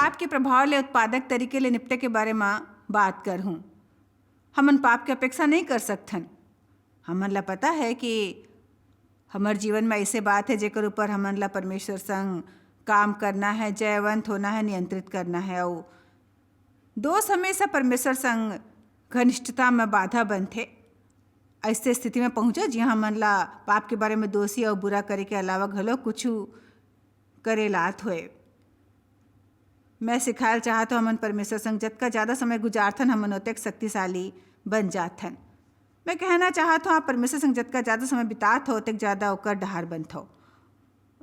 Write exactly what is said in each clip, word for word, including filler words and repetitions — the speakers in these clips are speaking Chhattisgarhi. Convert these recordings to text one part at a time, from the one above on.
पाप के प्रभाव ले उत्पादक तरीके ले निपटे के बारे म बात करहूँ। हमन पाप के अपेक्षा नहीं कर सकथन। हमन ला पता है कि हमर जीवन में ऐसे बात है, जेकर ऊपर हमन ला परमेश्वर संग काम करना है, जयवंत होना है, नियंत्रित करना है। अउ दोष हमेशा परमेश्वर संग घनिष्ठता में बाधा बनथे। ऐसे स्थिति में पहुँचो, जिहाँ हमन ला पाप के बारे में दोषी अउ बुरा करे के अलावा घलो कुछु करे लात होए। मैं सिखायल चाहत हूँ, हमन परमेश्वर संग जतका ज्यादा समय गुजारथन, हमन ओतेक शक्तिशाली बन जाथन। मैं कहना चाहत हूँ, आप परमेश्वर संग जतका ज्यादा समय बितात हो, ओतेक ज्यादा ओकर डहार बनथो।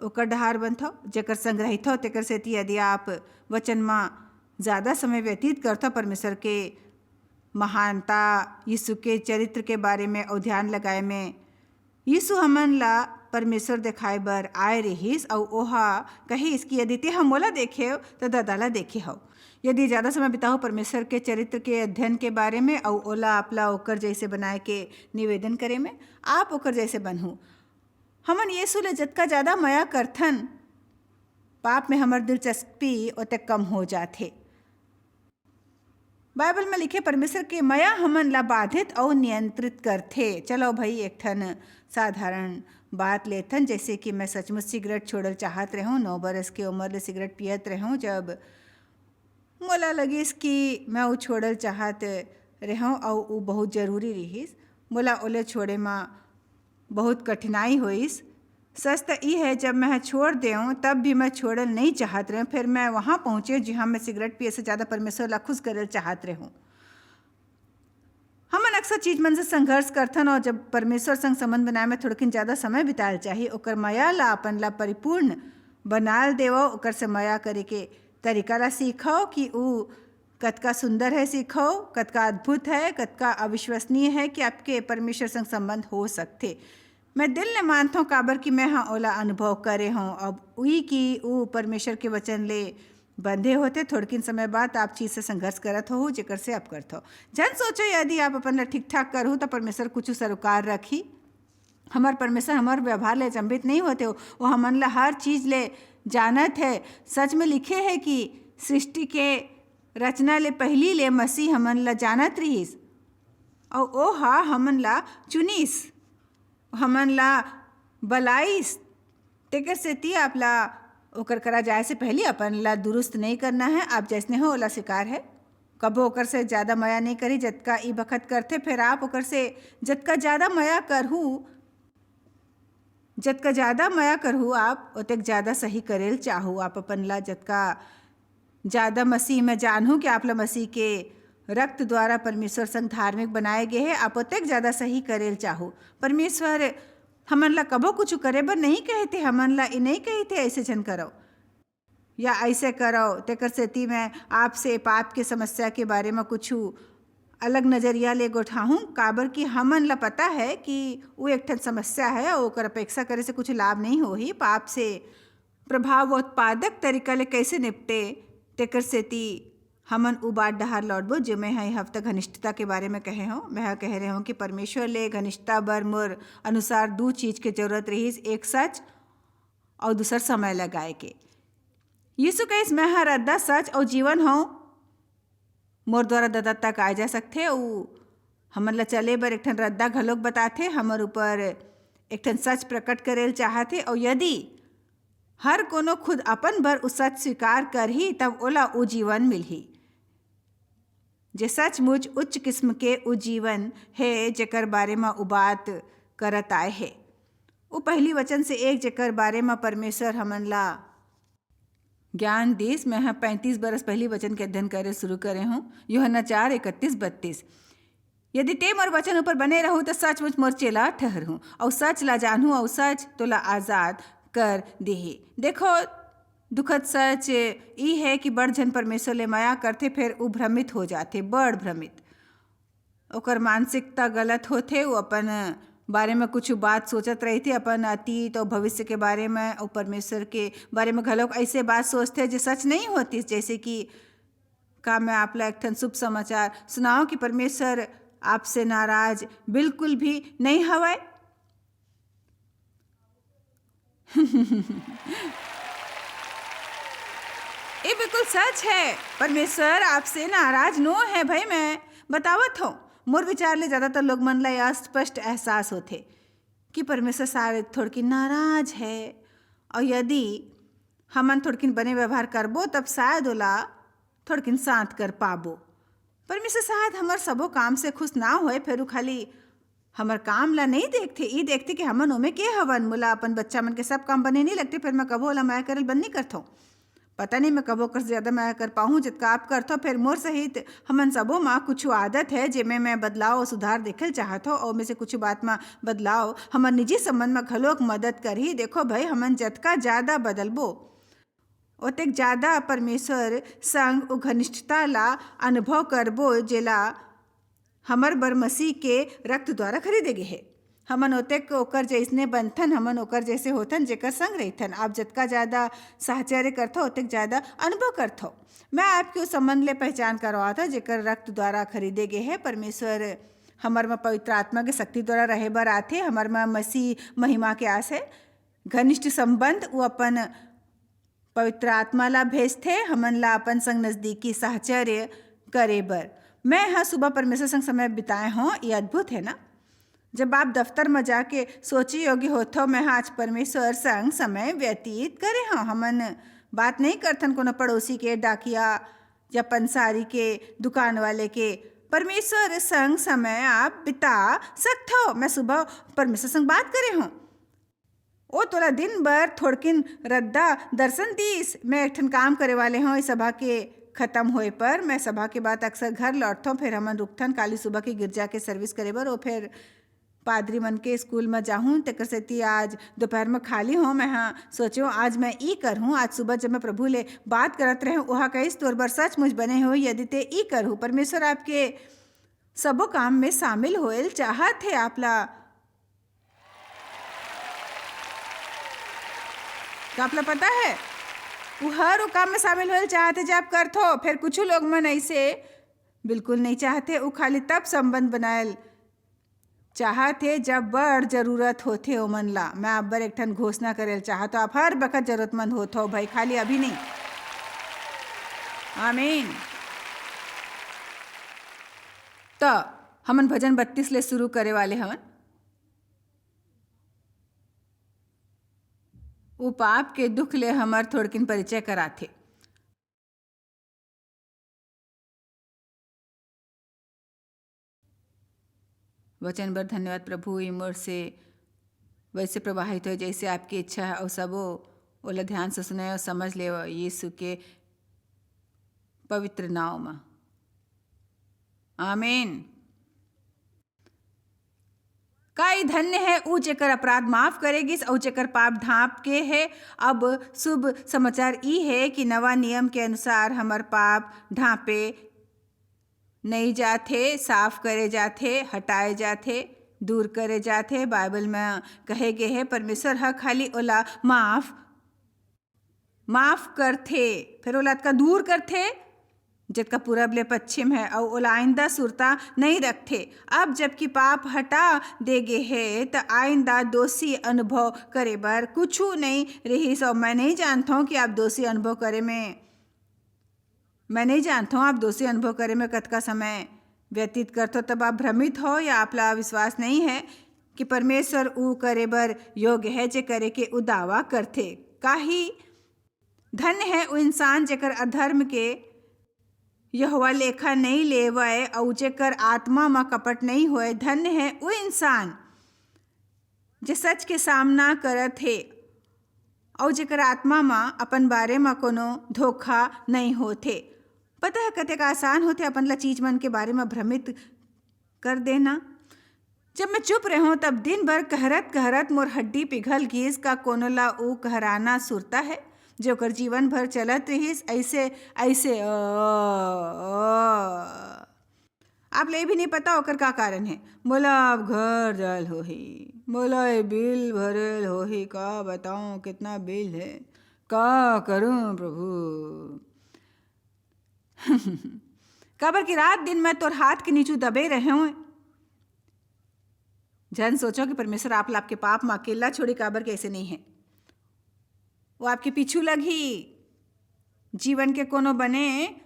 ओकर डहार बनथो, जेकर संग रहिथो, तेकर सेती यदि आप वचन म ज्यादा समय व्यतीत करथो, परमेश्वर के महानता, यीशु के चरित्र के बारे में अउ ध्यान लगाए में, यीशु हमन ला परमेश्वर देखाए बर आए रिहिस, अउ ओहा कहिस कि यदि तेहा मोला देखेव, त ददा ला देखे हव। यदि ज्यादा समय बिताहू परमेश्वर के चरित्र के अध्ययन के बारे में, अउ ओला आप ला ओकर जैसे बनाए के निवेदन करे में, आप ओकर जैसे बनहू। हमन यीशु ले जतका ज्यादा मया करथन, पाप में हमर दिलचस्पी ओतेक कम हो जाथे। बाइबल में लिखे, परमेश्वर के मया हमन ला बाधित अउ नियंत्रित करथे। चलो भाई, एक ठन साधारण बात लेथन, जैसे कि मैं सचमुच सिगरेट छोड़ल चाहत रहूं, नौ बरस के उम्र ले सिगरेट पियत रहूं। जब मोला लगिस कि मैं उ छोड़ल चाहत रहूं अउ उ बहुत जरूरी रिहिस, मोला ओले छोड़े म बहुत कठिनाई होइस। सच त ई है, जब मैं ह छोड़ देऊं, तब भी मैं छोड़ल नहीं चाहत रहूं। फिर मैं वहां पहुंचे, जिहां मैं सिगरेट पिए से ज्यादा परमेश्वर ला खुश करल चाहत रहूं। हमन अक्सर चीज मन से संघर्ष करथन, और जब परमेश्वर संग संबंध बनाए में थोड़किन ज्यादा समय बितायल चाही, ओकर मया ला, अपन ला परिपूर्ण बनाल देवो, ओकर से मया करे के तरीका ला सीखो कि उ कतका सुंदर है, सीखो कतका अद्भुत है, कतका अविश्वसनीय है कि आपके परमेश्वर संग संबंध हो सकथे। मैं दिल ले मानथों, काबर कि मैं ह ओला अनुभव करे हूँ। अब उही कि उ परमेश्वर के वचन ले बंधे होते, थोड़किन समय बाद आप चीज से संघर्ष करत हो, जेकर से आप करथो। जन सोचो, यदि आप अपन ला ठीक ठाक करहू, तो परमेश्वर कुछ सरोकार रखी। हमर परमेश्वर हमर व्यवहार ले अचंभित नहीं होते हो, वो हमन ला हर चीज ले जानत है। सच में लिखे है कि सृष्टि के रचना ले पहली ले मसीह हमन ला जानत रिहिस, अउ ओ हा हमन ला चुनिस, हमन ला बलाइस। तेकर सेती आप ला ओकर करा जाए से पहली अपन ला दुरुस्त नहीं करना है। आप जैसने हो, ओला स्वीकार है। कबो ओकर से ज्यादा मया नहीं करी, जतका ई बखत करथे। फिर आप ओकर से जतका ज्यादा मया करहू, जतका ज्यादा मया करहू आप, ओतेक ज्यादा सही करेल चाहू। आप अपन ला जतका ज्यादा मसीह में जानहू कि आप ला मसीह के रक्त द्वारा परमेश्वर संग धार्मिक बनाए गे हे, आप ओतेक ज्यादा सही करेल चाहू। परमेश्वर हमन ला कभो कुछ करे बर नहीं कहते, हमन ला ये नहीं कहते ऐसे झन करो या ऐसे करो। तेकर सेती मैं आपसे पाप के समस्या के बारे में कुछ अलग नजरिया ले गोठाहूँ, काबर कि हमन ला पता है कि वो एक ठन समस्या है और ओकर अपेक्षा करे से कुछ लाभ नहीं होही। पाप से प्रभाव उत्पादक तरीका ले कैसे निपटे, तेकर सेती हमन उ बात डहार लौटबो, जो मैं ह ए हफ्ता घनिष्ठता के बारे में कहे हूँ। मैं ह कह रहे हूँ कि परमेश्वर ले घनिष्ठता बर मोर अनुसार दू चीज के जरूरत रहिस, एक सच और दूसर समय लगाए के। यीशु कहिस, "मैं ह रद्दा, सच और जीवन हूँ। मोर द्वारा ददा तक आए जा सकथे।" उ हमन ला चले बर एक ठन रद्दा घलोक बताथे, हमर ऊपर एक ठन सच प्रकट करेल चाहथे। और यदि हर कोनो खुद अपन बर उ सच स्वीकार करही, तब ओला उ जीवन मिलही, जे सचमुच उच्च किस्म के उ जीवन हे, जेकर बारे म उ बात करत आए हे। उ पहली वचन से एक, जेकर बारे म परमेश्वर हमन ला ज्ञान दीस। मैं ह पैंतीस बरस पहली वचन के अध्ययन करे शुरू करे हूँ। यूहन्ना चार, इकतीस, बत्तीस। "यदि ते मोर वचन ऊपर बने रहू, त सचमुच मोर चेला ठहरहूँ, अउ सच ला जानहूँ, अउ सच तोला आजाद कर देही।" देखो, दुखद सच ई है कि बड़ झन परमेश्वर ले मया करथे, फेर उ भ्रमित हो जाथे, बड़ भ्रमित। ओकर मानसिकता गलत होथे, वो अपन बारे में कुछ बात सोचत रहिथे, अपन अतीत और भविष्य के बारे में, और परमेश्वर के बारे में घलोक ऐसे बात सोचथे, जो सच नहीं होती। जैसे कि, का मैं आप ला एक ठन शुभ समाचार सुनाओ कि परमेश्वर आपसे नाराज बिल्कुल भी नहीं हवय? ये बिल्कुल सच है। परमेश्वर आपसे नाराज नो है भाई। मैं बतावत हूँ, मोर विचार ले ज्यादातर लोग मन ला यह स्पष्ट एहसास होथे कि परमेश्वर शायद थोड़किन नाराज है, और यदि हमन थोड़किन बने व्यवहार करबो, तब शायद ओला थोड़किन शांत कर पाबो। परमेश्वर शायद हमर सबो काम से खुश ना होए, फेर उ खाली हमर काम ला नहीं देखथे, ई देखथे कि हमन ओमे के हवन। मोला अपन बच्चा मन के सब काम बने नहीं लगथे, फेर मैं कभो ओला मया करल बंद नहीं करथौं। पता नहीं मैं कभो ओकर से ज्यादा मया कर पाहूँ, जतका आप करथो। फेर मोर सहित हमन सबो मा कुछ आदत है, जेमे मैं बदलाव और सुधार देखे ल चाहत हौं, और ओमे से कुछ बात मा बदलाव हमर निजी संबंध मा घलोक मदद करही। देखो भाई, हमन जतका ज्यादा बदलबो, ओतेक ज्यादा परमेश्वर संग ओ घनिष्ठता ला अनुभव करबो, जेला हमर बर मसीह के रक्त द्वारा खरीदे गे हे। हमन ओतेक ओकर जइसने बनथन, हमन ओकर जइसे होथन, जेकर संग रहिथन। आप जतका ज्यादा साहचर्य करथो, ओतेक ज्यादा अनुभव करथो। मैं आपके उस संबंध ले पहचान करवात हौं, जेकर रक्त द्वारा खरीदे गे हे। परमेश्वर हमर म पवित्र आत्मा के शक्ति द्वारा रहे बर आथे, हमर म मसीह महिमा के आस है। घनिष्ठ संबंध, वो अपन पवित्र आत्मा ला भेजथे, हमन ला अपन संग नजदीकी साहचर्य करे बर। मैं ह सुबह परमेश्वर संग समय बिताए हौं, ये अद्भुत है ना? जब आप दफ्तर म जाके सोचे योग्य होथो, मैं ह आज परमेश्वर संग समय व्यतीत करे हौं। हमन बात नहीं करथन कोनो पड़ोसी के, डाकिया या पंसारी के, दुकान वाले के। परमेश्वर संग समय आप बिता सकथो। मैं सुबह परमेश्वर संग बात करे हौं। ओ तोला दिन भर थोड़किन रद्दा दर्शन दीस। मैं एक ठन काम करे वाले हौं, इस सभा के खत्म होए पर मैं सभा के बाद अक्सर घर लौटथौं, फिर हमन रुकथन। काली सुबह के गिरजा के सर्विस करे बर, ओ फिर पादरी मन के स्कूल म जाहूं, तेकर सेती आज दोपहर म खाली हौं। मैं ह सोचेंव, आज मैं ई करहूं, आज सुबह जब मैं प्रभु ले बात करत रहेंव, ओहा कहिस, "तोर बर सचमुच बने होही, यदि ते ई करहू।" परमेश्वर आपके सबो काम में शामिल होएल चाहत हे आपला। का आपला पता है, वो हर वो काम में शामिल होएल चाहत हे, जे आप करथो। फिर कुछ लोग मन ऐसे बिल्कुल नहीं चाहते, वो खाली तब संबंध बनाएल चाहत हे, जब बड़ जरूरत होथे ओमन ला। मैं आप बर एक ठन घोषणा करेल चाहत हौं, आप हर बखत जरूरतमंद होत हो भाई, खाली अभी नहीं। आमीन। त हमन भजन बत्तीस ले शुरू करे वाले हवन। वो पाप के दुख ले हमर थोड़किन परिचय कराथे। वचन बर धन्यवाद प्रभु, ये मोर से वैसे प्रवाहित हो जैसे आपकी इच्छा है, और सबो ओला ध्यान से सुने और समझ ले यीशु के पवित्र नाम में। आमीन। का ई धन्य है ऊ जेकर अपराध माफ करे गिस अऊ जेकर पाप ढांप के है? अब शुभ समाचार ई है कि नवा नियम के अनुसार हमर पाप ढांपे नई जाथे, साफ करे जाथे, हटाए जाथे, दूर करे जाथे। बाइबल में कहे गे है, परमेश्वर ह खाली ओला माफ, माफ करथे, फिर ओला अतका दूर करथे, जतका पूरब ले पश्चिम है, अऊ ओला आइंदा सुरता नई रखथे। अब जबकि पाप हटा दे गे हे, त आइंदा दोषी अनुभव करे बर कुछु नई रिहिस। अऊ मैं नई जानथौं कि आप दोषी अनुभव करे में, मैं नई जानथौं आप दोषी अनुभव करे में कतका समय व्यतीत करथो, तब आप भ्रमित हो या आपला विश्वास नई है कि परमेश्वर ऊ करे बर योग्य है, जे करे के ऊ दावा करथे। काहे धन्य है वो इंसान जेकर अधर्म के यहोवा लेखा नई लेवय अऊ जेकर आत्मा म कपट नई होय। धन्य है वो इंसान जे सच के सामना करत हे अऊ जेकर आत्मा म अपन बारे म कोनो धोखा नई होत हे। पता है कतेक आसान होथे अपन ला चीज मन के बारे म भ्रमित कर देना। जब मैं चुप रहूं, तब दिन भर कहरत कहरत मोर हड्डी पिघल गीस। का कोनो ला ऊ कहराना सुरता है, जो ओकर जीवन भर चलत रहिस? ऐसे, ऐसे, अ, अ। आप ले भी नहीं पता ओकर का कारण है। मोला अब घर जायल होही, मोला ये बिल भरेल होही, का बताऊं कितना बिल है, का करूं प्रभु? काबर कि रात दिन मैं तोर हाथ के नीचू दबे रहे हूं। झन सोचो कि परमेश्वर आप ला आपके पाप म अकेला छोड़ी, काबर कि ऐसे नहीं है। वो आपके पीछू लगही, जीवन के कोनो बने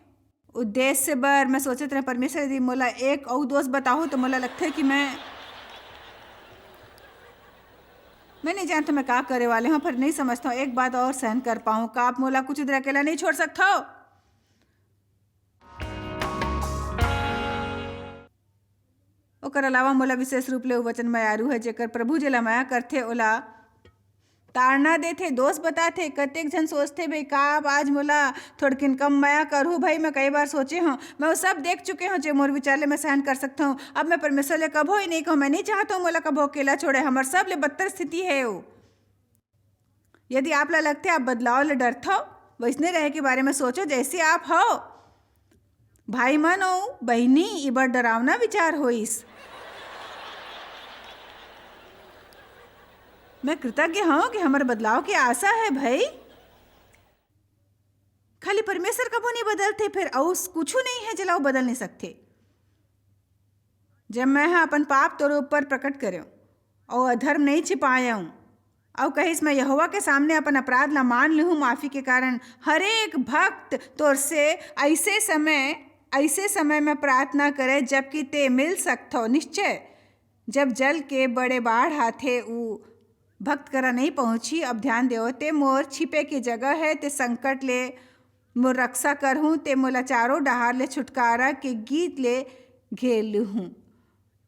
उद्देश्य बर मैं सोचत रहे, "परमेश्वर, यदि मोला एक अउ दोष बताहू, तो मोला लगथे कि मैं, मैं नहीं जानता मैं का करे वाले हूँ, पर नहीं समझता हूँ, एक बात और सहन कर पाऊँ। का आप मोला कुछ देर अकेला नहीं छोड़ सकता हो?" ओकर अलावा मोला विशेष रूप ले ओ वचन मयारू है, जेकर प्रभु जेला मया करथे, ओला ताड़ना देथे, दोष बताथे। कतेक झन सोचथे, "बे, का अब आज मोला थोड़किन कम मया करहू?" भाई, मैं कई बार सोचे हूँ, मैं वो सब देख चुके हूँ, जे मोर विचार ले मैं सहन कर सकता हूँ। अब मैं परमेश्वर ले कभो ही नहीं कहूँ, मैं नहीं चाहता हूँ मोला कभो अकेला छोड़े। हमर सब ले बदतर स्थिति है वो। यदि आप ला लगथे आप बदलाव ले डरथव, वैसने रहे के बारे में सोचो, जैसे आप हो। भाई मन अउ बहिनी, ई बड़ डरावना विचार होइस। मैं कृतज्ञ हूँ कि हमर बदलाव के आशा है, भाई। खाली परमेश्वर कभू नहीं बदलथे, फिर अउ कुछू नहीं है, जेला वो बदल नहीं सकथे। जब मैं ह अपन पाप तोर ऊपर प्रकट करेंव अउ अधर्म नहीं छिपायेंव, अउ कहिस, "मैं यहोवा के सामने अपन अपराध ला मान लूहूँ, माफी के कारण हरेक भक्त तोर से ऐसे समय, ऐसे समय में प्रार्थना करे, जबकि ते मिल सकथव निश्चय।" जब जल के बड़े बाढ़ आथे, ऊ भक्त करा नहीं पहुँची। अब ध्यान देव, ते मोर छिपे के जगह है, ते संकट ले मोर रक्षा करहूँ, ते मोला चारों डहार ले छुटकारा के गीत ले घेर लूहूँ।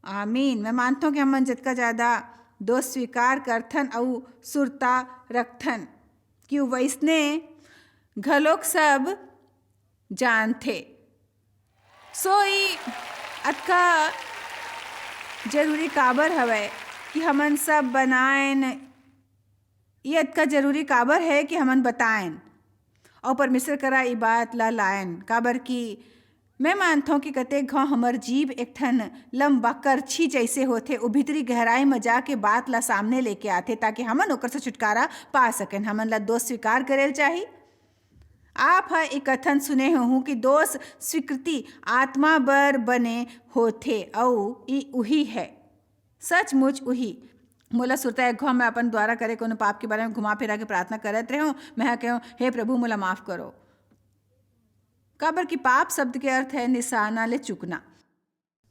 आमीन। मैं मानथों कि हमन जतका ज्यादा दोष स्वीकार करथन अउ सुरता रखथन, कि वैसने घलोक सब जानथे। सो ई अतका जरूरी काबर हवय कि हमन सब बनाएन? ई अतका जरूरी काबर है कि हमन बताएन? अउ परमेश्वर करा ई बात ला लाएन, काबर कि मैं मानथौं कि कतेक घांव हमर जीभ एक ठन लंबा करछी जैसे होथे, ओ भीतरी गहराई म जाके बात ला सामने लेके आथे, ताकि हमन ओकर से छुटकारा पा सकेन। हमन ला दोष स्वीकार करे ल चाही। आप ह ए कथन सुने होहू कि दोष स्वीकृति आत्मा बर बने होथे, अउ ई उही है, सचमुच उही। मोला सुरता एक घांव मैं अपन द्वारा करे कोनो पाप के बारे में घुमा फिरा के प्रार्थना करत रहेंव। मैं ह कहेंव, "हे प्रभु, मोला माफ करो।" काबर कि पाप शब्द के अर्थ है निशाना ले चूकना।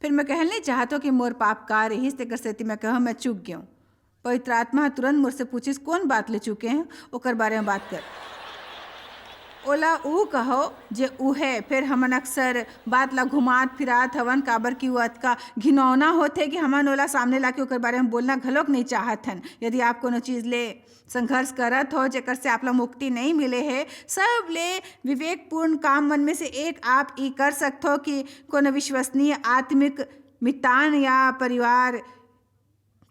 फिर मैं कहल नहीं चाहत हों कि मोर पाप का रहिस, तेकर सेती मैं कहेंव, "मैं चूक गेंव।" पवित्र आत्मा ह तुरंत मोर से पूछिस, "कौन बात ले चूके हैं? ओकर बारे में बात कर।" ओला ऊ कहो जे ऊ है। फिर हमन अक्सर बात ला घुमात फिरात हवन, काबर कि वो अतका घिनौना होथे कि हमन ओला सामने लाके ओकर बारे में बोलना घलोक नहीं चाहत हन। यदि आप कोनो चीज ले संघर्ष करत हो, जेकर से आप ला मुक्ति नहीं मिले हे, सब ले विवेकपूर्ण काम मन में से एक आप ई कर सकथो कि कोनो विश्वसनीय आत्मिक मितान या परिवार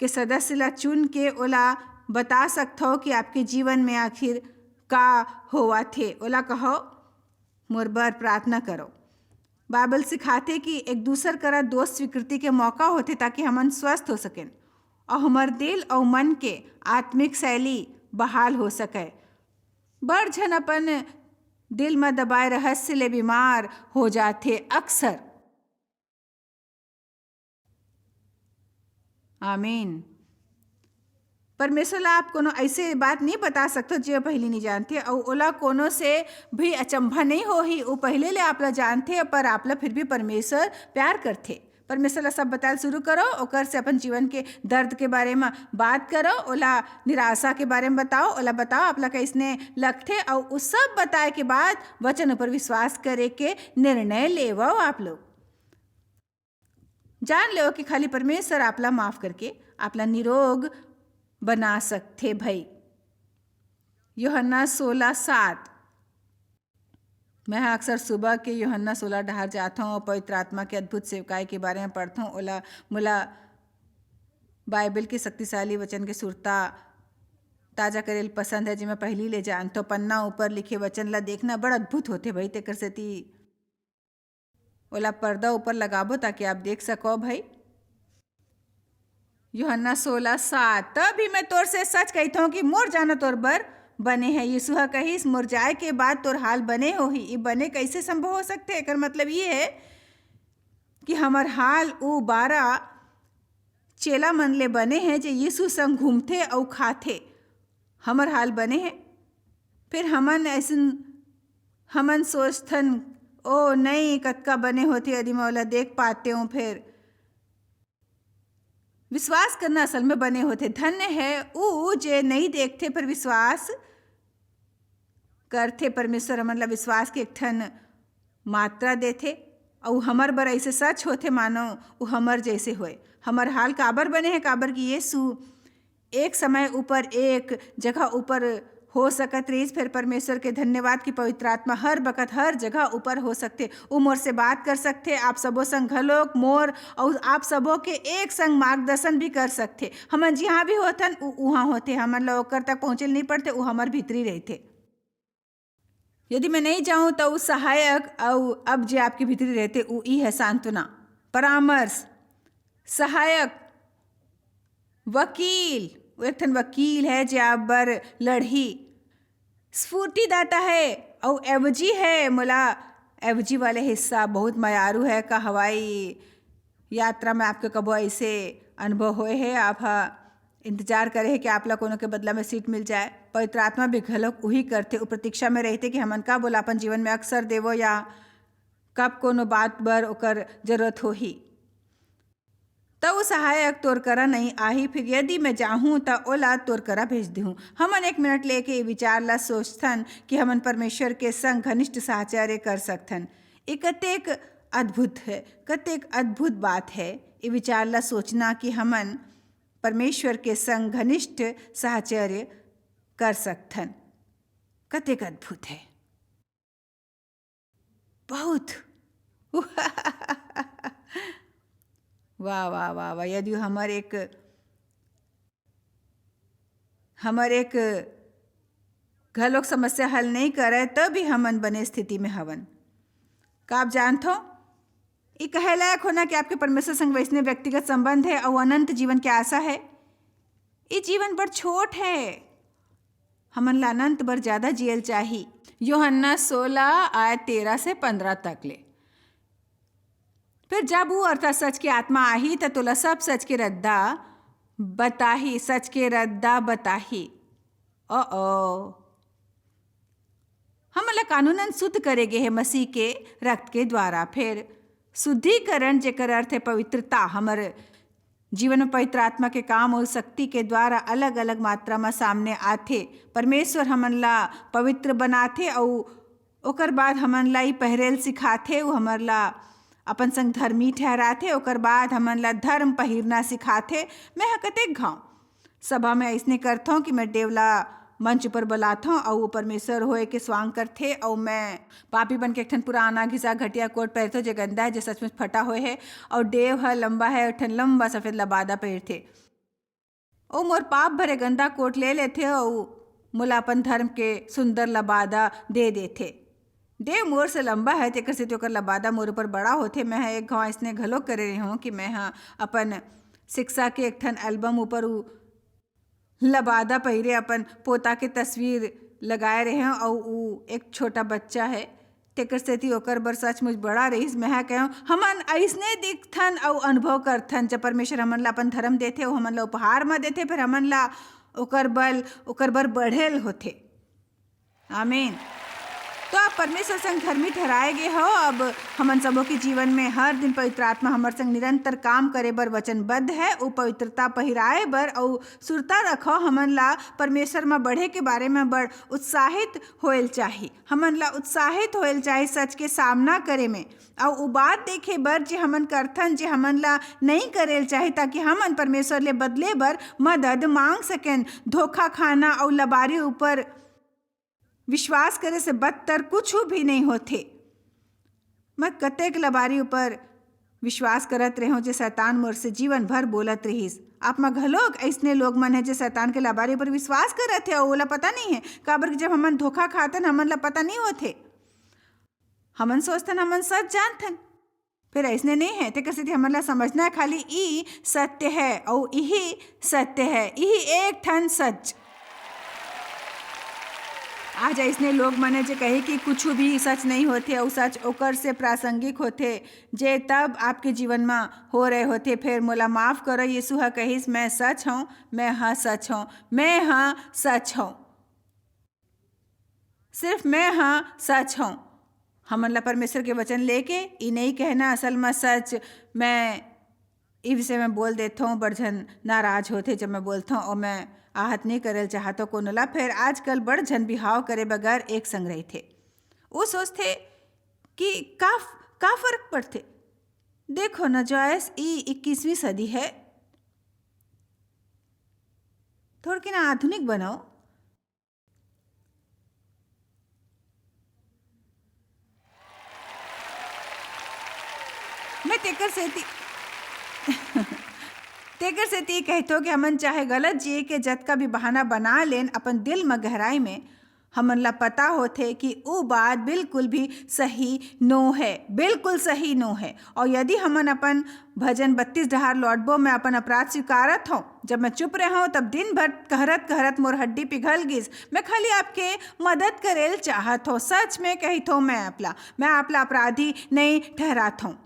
के सदस्य ला चुन के ओला बता सकथो कि आपके जीवन में आखिर का होवत हे। ओला कहो, "मोर बर प्रार्थना करो।" बाइबल सिखाथे कि एक दूसर करा दोष स्वीकृति के मौका होथे, ताकि हमन स्वस्थ हो सकेन अउ हमर दिल अउ मन के आत्मिक शैली बहाल हो सके। बड़ झन अपन दिल म दबाए रहस्य ले बीमार हो जाथे अक्सर। आमीन। परमेश्वर ला आप कोनो ऐसे बात नहीं बता सकते जे पहली नहीं जानते, अउ ओला कोनो से भी अचंभा नहीं होही। वो पहले ले आप ला जानते, पर आप ला फिर भी परमेश्वर प्यार करथे। परमेश्वर ला सब बताल शुरू करो, ओकर से अपन जीवन के दर्द के बारे में बात करो, ओला निराशा के बारे में बताओ, ओला बताओ आप ला कैसने लगथे, अउ उ सब बताए के बाद वचन ऊपर विश्वास करे के निर्णय लेवो। आप लोग जान लेव कि खाली परमेश्वर आप ला माफ करके आप ला निरोग बना सकथे। भाई, यूहन्ना सोलह सात। मैं ह अक्सर सुबह के यूहन्ना सोलह डहार जाथौं अउ पवित्र आत्मा के अद्भुत सेवकाई के बारे में पढ़थौं। ओला, मोला बाइबल के शक्तिशाली वचन के सुरता ताजा करे ल पसंद है, जेमा पहिली ले जानथौं। पन्ना ऊपर लिखे वचन ला देखना बड़ अद्भुत होथे भाई, तेकर सेती ओला पर्दा ऊपर लगाबो ताकि आप देख सको भाई। यूहन्ना सोलह सात। तब भी मैं तोर से सच कहिथौं कि मोर जाना तोर बर बने है। यीशु ह कहिस, "मोर जाए के बाद तोर हाल बने होही।" ई बने कैसे संभव हो सकथे? एकर मतलब ये है कि हमर हाल उ बारह चेला मन ले बने है, जे यीशु संग घूमथे अउ खाथे। हमर हाल बने है। फिर हमन ऐसन हमन सोचथन, "ओ नहीं, कतका बने होथे यदि मैं ओला देख पातेंव।" फेर विश्वास करना असल में बने होथे। धन्य है ऊ जे नहीं देखथे पर विश्वास करथे। परमेश्वर हमन ला विश्वास के एक ठन मात्रा देथे, अउ हमर बर ऐसे सच होथे मानो ऊ हमर जैसे होए। हमर हाल काबर बने हे? काबर कि यीशु एक समय ऊपर एक जगह ऊपर हो सकत रहिस, फेर परमेश्वर के धन्यवाद कि पवित्र आत्मा हर बखत हर जगह ऊपर हो सकथे। ऊ मोर से बात कर सकथे, आप सबो संग घलोक मोर अउ आप सबो के एक संग मार्गदर्शन भी कर सकथे। हमन जिहाँ भी होथन, ऊ उहाँ होथे, हमन ला ओकर तक पहुँचे ल नइ पड़थे, ऊ हमर भीतरी रहिथे। यदि मैं नहीं जाऊँ, त ऊ सहायक अउ अब जे आपके भीतरी रहिथे, ऊ ई है सांत्वना, परामर्श, सहायक, वकील, वो एक ठन वकील है जे आप बर लड़ही, स्फूर्तिदाता है, अउ एवजी है। मोला एवजी वाले हिस्सा बहुत मयारू है। का हवाई यात्रा में आपके कबो ऐसे अनुभव होए है? आप हा इंतजार करे है कि आप ला कोनो के बदला में सीट मिल जाए। पवित्र आत्मा भी घलोक उही करथे, ऊ प्रतीक्षा में रहथे कि हमन का बोला अपन जीवन में अक्सर देवो या कब कोनो बात बर ओकर जरूरत होही। त वो सहायक तोर करा नहीं आही, फिर यदि मैं जाहूँ, त ओला तोर करा भेज देहूँ। हमन एक मिनट लेके ये विचार ला सोचथन कि हमन परमेश्वर के संग घनिष्ठ साहचर्य कर सकथन। ये कतेक अद्भुत है, कतेक अद्भुत बात है, ये विचार ला सोचना कि हमन परमेश्वर के संग घनिष्ठ साहचर्य कर सकथन। कतेक अद्भुत है, बहुत। वाह, वाह, वाह, वाह। यदि हमर एक, हमर एक घलोक समस्या हल नहीं करे, त भी हमन बने स्थिति में हवन। का आप जानथो, ये कहे लायक होना कि आपके परमेश्वर संग वैसने व्यक्तिगत संबंध है अउ अनंत जीवन के आशा है। ये जीवन बड़ छोट है, हमन ला अनंत बर ज्यादा जियल चाही। यूहन्ना सोलह आय तेरह से पन्द्रह तक ले। फिर जब वो अर्थात सच के आत्मा आही, त तोला सब सच के रद्दा बताही, सच के रद्दा बताही। ओ ओ, हमन ला कानूनन शुद्ध करे गे हे मसीह के रक्त के द्वारा। फिर शुद्धिकरण, जेकर अर्थ है पवित्रता, हमर जीवन में पवित्र आत्मा के काम अउ शक्ति के द्वारा अलग-अलग मात्रा म सामने आथे। परमेश्वर हमन ला पवित्र बनाथे अउ ओकर बाद हमन ला ई पहिरे ल सिखाथे, ऊ हमर ला अपन संग धर्मी ठहराथे, ओकर बाद हमन ला धर्म पहिरना सिखाथे। मैं ह कतेक घांव सभा में अइसने करथौं कि मैं देव ला मंच ऊपर बलाथौं अउ वो परमेश्वर होए के स्वांग करथे अउ मैं पापी बन के एक ठन पुराना घिसा घटिया कोट पहिरथौं, जे गंदा है, जे सचमुच फटा होए है, अउ देव ह लंबा है, एक ठन लंबा सफेद लबादा पहिरथे। ओ मोर पाप भरे गंदा कोट ले लेथे अउ मोला अपन धर्म के सुंदर लबादा दे देथे। देव मोर से लंबा है, तेकर सेती ओकर लबादा मोर ऊपर बड़ा होथे। मैं ह एक घांव अइसने घलो करे रेहेंव कि मैं ह अपन शिक्षा के एक ठन एल्बम ऊपर ऊ लबादा पहिरे अपन पोता के तस्वीर लगाए रेहेंव अउ ऊ एक छोटा बच्चा है, तेकर सेती ओकर बर सचमुच बड़ा रहिस। मैं ह कहेंव, हमन अइसने दिखथन अउ अनुभव करथन, जब परमेश्वर हमन ला अपन धर्म देथे, वो हमन ला उपहार म देथे, फिर हमन ला ओकर बल, ओकर बर बढ़े ल होथे। आमीन। तो आप परमेश्वर संग धर्मी ठहराए गे हो। अब हमन सबो के जीवन में हर दिन पवित्र आत्मा हमर संग निरंतर काम करे बर वचनबद्ध है। ऊ पवित्रता पहिराए बर अउ सुरता रखो, हमन ला परमेश्वर म बढ़े के बारे में बड़ उत्साहित होएल चाही। हमन ला उत्साहित होएल चाही सच के सामना करे में, अउ ऊ बात देखे बर जे हमन करथन, जे हमन ला नहीं करेल चाही, ताकि हमन परमेश्वर ले बदले बर मदद मांग सकेन। धोखा खाना अउ लबारी ऊपर विश्वास करे से बदतर कुछु भी नहीं होथे। मैं कतेक लबारी ऊपर विश्वास करत रेहेंव, जे शैतान मोर से जीवन भर बोलत रिहिस। आप म घलोक अइसने लोग मन हे, जे शैतान के लबारी ऊपर विश्वास करत हे अउ ओला पता नहीं हे, काबर कि जब हमन धोखा खातन, हमन ला पता नहीं होथे। हमन सोचथन, हमन सच जानथन, फेर अइसने नहीं हे। तेकर सेती हमन ला समझना हे, खाली ई सत्य हे अउ इही सत्य हे, इही एक ठन सच। आज अइसने लोग मन हे, जे कही कि कुछु भी सच नहीं होथे अउ सच ओकर से प्रासंगिक होथे, जे तब आपके जीवन म हो रहे होथे। फेर मोला माफ करो, यीशु ह कहिस, "मैं सच हूँ, मैं ह सच हूँ, मैं ह सच हूँ।" सिर्फ मैं हाँ सच हूँ। हमन ला परमेश्वर के वचन लेके ई नहीं कहना, असल में सच मैं ई विषय में बोल देथों, बड़ झन नाराज होथे जब मैं बोलथों, और मैं आहत नहीं करल चाहत हूँ कोनो ला। फिर आजकल बड़ झन बिहाव करे बगैर एक संग रहिथे। वो सोचथे कि का, का फर्क पड़थे? देखो ना जॉयस, ई इक्कीसवीं सदी है, थोड़की ना आधुनिक बनाओ। मैं तेकर सेती तेकर सेती कहतो कि हमन चाहे गलत जिए के जतका भी बहाना बना लेन अपन दिल म गहराई में, हमन ला पता होथे कि ऊ बात बिल्कुल भी सही नो है, बिल्कुल सही नो है। और यदि हमन अपन भजन बत्तीस डहार लौटबो, मैं अपन अपराध स्वीकारत हूँ। जब मैं चुप रहूँ तब दिन भर कहरत कहरत मोर हड्डी पिघल गिस। मैं खाली आपके मदद करेल चाहत हूँ, सच में कहित हूँ मैं आपला, मैं आपला अपराधी नहीं ठहरात हूँ।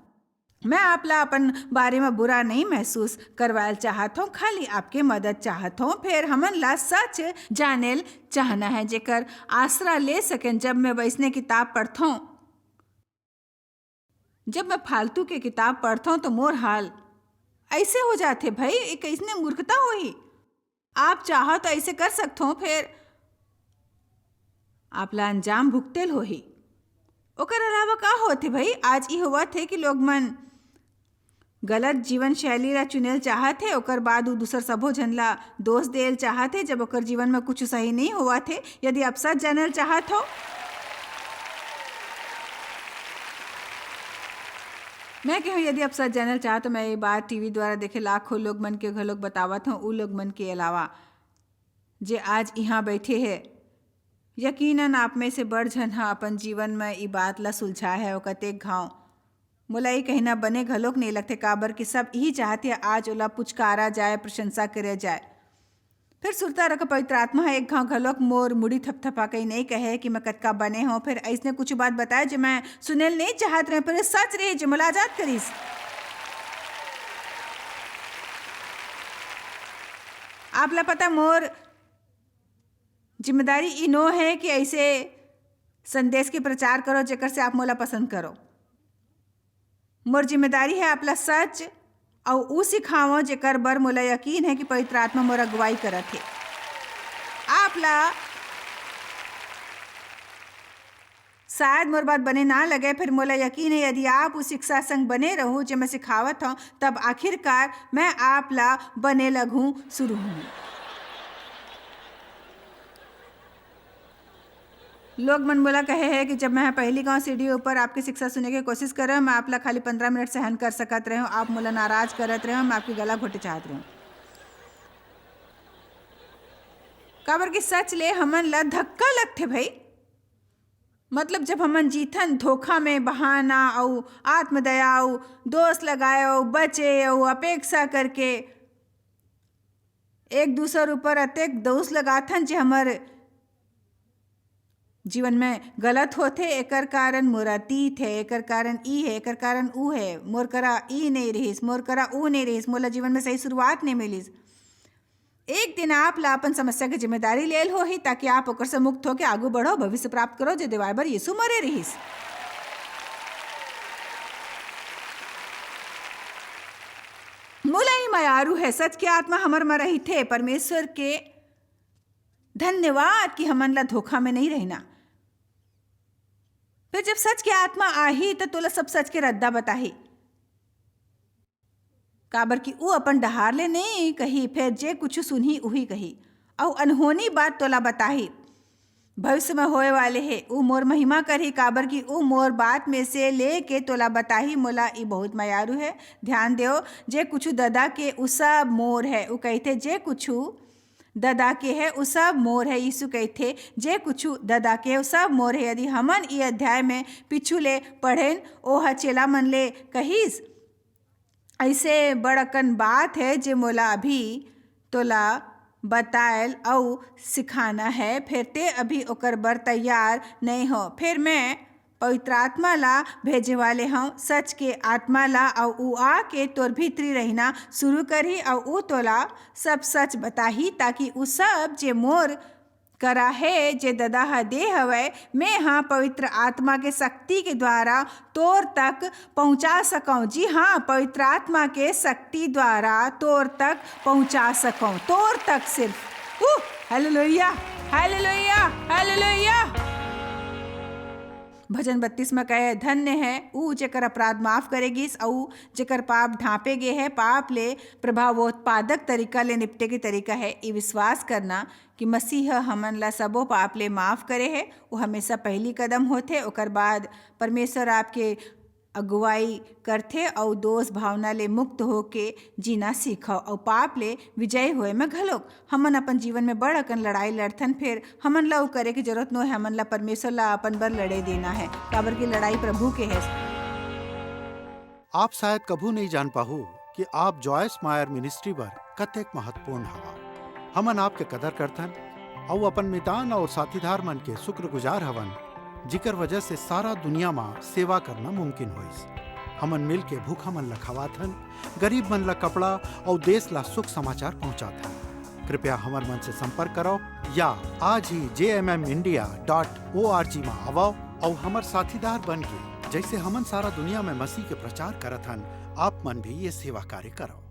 मैं आपला अपन बारे में बुरा नहीं महसूस करवायल चाहत हूँ, खाली आपके मदद चाहत हूँ। फिर हमन ला सच जानेल चाहना है, जेकर आसरा ले सकें। जब मैं वैसने किताब पढ़थों, जब मैं फालतू के किताब पढ़थों तो मोर हाल ऐसे हो जाथे, भाई, ये कैसने मूर्खता होही? आप चाहो तो ऐसे कर सकथो, फिर आपला अंजाम भुगतेल होही। ओकर अलावा का होथे भाई? आज ई होवत हे कि लोग मन गलत जीवन शैली ला चुनेल चाहत हे, ओकर बाद उ दूसर सबो झन ला दोष देल चाहत हे, जब ओकर जीवन में कुछ सही नहीं होवत हे। यदि आप सच जानल चाहत हो, मैं कहूँ, यदि आप सच जानल चाहत हो, मैं ये बात टीवी द्वारा देखे लाखों लोग मन के घलोक बतावत हूँ, उ लोग मन के अलावा जे आज यहाँ बैठे हे। यकीनन आप में से बड़ झन ह अपन जीवन में ई बात ला सुलझा है। ओ कतेक घाव मोला ई कहना बने घलोक नहीं लगथे, काबर कि सब यही चाहत हे आज ओला पुचकारा जाए, प्रशंसा करे जाए। फिर सुरता रख पवित्र आत्मा ह एक घाव घलोक मोर मुड़ी थपथपा के नहीं कहे कि मैं कतका बने हूँ। फिर ऐसने कुछ बात बताए जो मैं सुनेल नहीं चाहत रहे, पर सच रहे जो मोला आजाद करिस। आप ला पता मोर जिम्मेदारी ई नो है कि ऐसे संदेश के प्रचार करो जेकर से आप मोला पसंद करो। मोर जिम्मेदारी है आपला सच अउ ऊ सिखावं जेकर बर मोला यकीन है कि पवित्र आत्मा मोर अगुवाई करत हे। आपला शायद मोर बात बने ना लगे, फिर मोला यकीन है यदि आप उस शिक्षा संग बने रहू जे मैं सिखावत हूँ, तब आखिरकार मैं आप ला बने लगूँ शुरू हूँ। लोग मन मोला कहे है कि जब मैं पहली गांव सीढ़ी ऊपर आपकी शिक्षा सुने के कोशिश करे, मैं आप ला खाली पंद्रह मिनट सहन कर सकत रहे हूँ, आप मोला नाराज करत रहे हो, मैं आपकी गला घोटे चाहत रहे हूँ। काबर कि सच ले हमन ला धक्का लगथे भाई। मतलब जब हमन जीथन धोखा में बहाना अउ आत्मदया अउ दोष लगाए अउ बचे अउ अपेक्षा करके एक दूसर ऊपर अतेक दोष लगाथन जे हमर जीवन में गलत होथे। एकर कारण मोर अतीत है, एकर कारण ई है, एकर कारण ऊ है, मोर करा ई नहीं रहिस, मोर करा ऊ नहीं रहिस, मोला जीवन में सही शुरुआत नहीं मिलिस। एक दिन आप ला अपन समस्या के जिम्मेदारी लेल होही, ताकि आप ओकर से मुक्त होके आगू बढ़ो, भविष्य प्राप्त करो, जे दिवाए बर यीशु मरे रहिस। मोला ई मयारू है, सच के आत्मा हमर म रहिथे। परमेश्वर के धन्यवाद कि हमन ला धोखा में नहीं रहना। फिर जब सच के आत्मा आही, त तोला सब सच के रद्दा बताही। काबर कि ऊ अपन डहार ले नहीं कही, फेर जे कुछु सुनही, उही कही, अऊ अनहोनी बात तोला बताही। भविष्य में होए वाले हे, ऊ मोर महिमा करही, काबर कि ऊ मोर बात में से लेके तोला बताही। मोला ई बहुत मयारू हे। ध्यान देव, जे कुछु ददा के, ऊ सब मोर हे। ऊ कहिथे, "जे कुछु ददा के हे, ऊ सब मोर हे।" यीशु कहिथे, "जे कुछु ददा के हे, ऊ सब मोर हे।" यदि हमन ई अध्याय में पीछू ले पढ़ेन, ओह चेला मन ले कहिस, "अइसे बड़ अकन बात हे, जे मोला अभी तोला बतायल अऊ सिखाना हे, फेर ते अभी ओकर बर तैयार नइं हो। फेर मैं पवित्र आत्मा ला भेजे वाले हंव, सच के आत्मा ला, अऊ ऊ आके तोर भीतरी रहिना शुरू करही, अऊ ऊ तोला सब सच बताही, ताकि ऊ सब, जे मोर करा हे, जे ददा ह दे हवय, मैं ह पवित्र आत्मा के शक्ति के द्वारा तोर तक पहुंचा सकौं। जी हाँ, पवित्र आत्मा के शक्ति द्वारा तोर तक पहुंचा सकौं, तोर तक सिर्फ। उह, हालेलुया, हालेलुया, हालेलुया। भजन बत्तीस में कहे, "धन्य है ऊ जेकर अपराध माफ करे गिस अऊ जेकर पाप ढांपे गे है।" पाप ले प्रभावोत्पादक तरीका ले निपटे के तरीका है ई विश्वास करना कि मसीह ह हमन ला सबो पाप ले माफ करे हे। वो हमेशा पहली कदम होथे, ओकर बाद परमेश्वर आपके अगुवाई करथे अऊ दोष भावना ले मुक्त होके जीना सीखव अऊ पाप ले विजयी होए में घलोक। हमन अपन जीवन में बड़ अकन लड़ाई लड़थन, फेर हमन ला उ करे के जरूरत नोहे, हमन ला परमेश्वर ला अपन बर लड़े देना है, काबर कि लड़ाई प्रभु के है। आप शायद कभू नहीं जान पाहू कि आप जॉयस मायर मिनिस्ट्री बर कतेक महत्वपूर्ण हवा। हमन आपके कदर करथन अउ अपन मितान और साथीदार मन के शुक्रगुजार हवन, जिकर वजह से सारा दुनिया मा सेवा करना मुमकिन होइस। हमन मिल के भूखा मन ला खवाथन, गरीब मन ला कपड़ा अउ देश ला सुख समाचार पहुंचाथन। कृपया हमर मन से संपर्क करो या आज ही J M M India dot O R G मा आवो अउ हमर साथीदार बन के, जैसे हमन सारा दुनिया में मसीह के प्रचार करत हन, आप मन भी ये सेवा कार्य करो।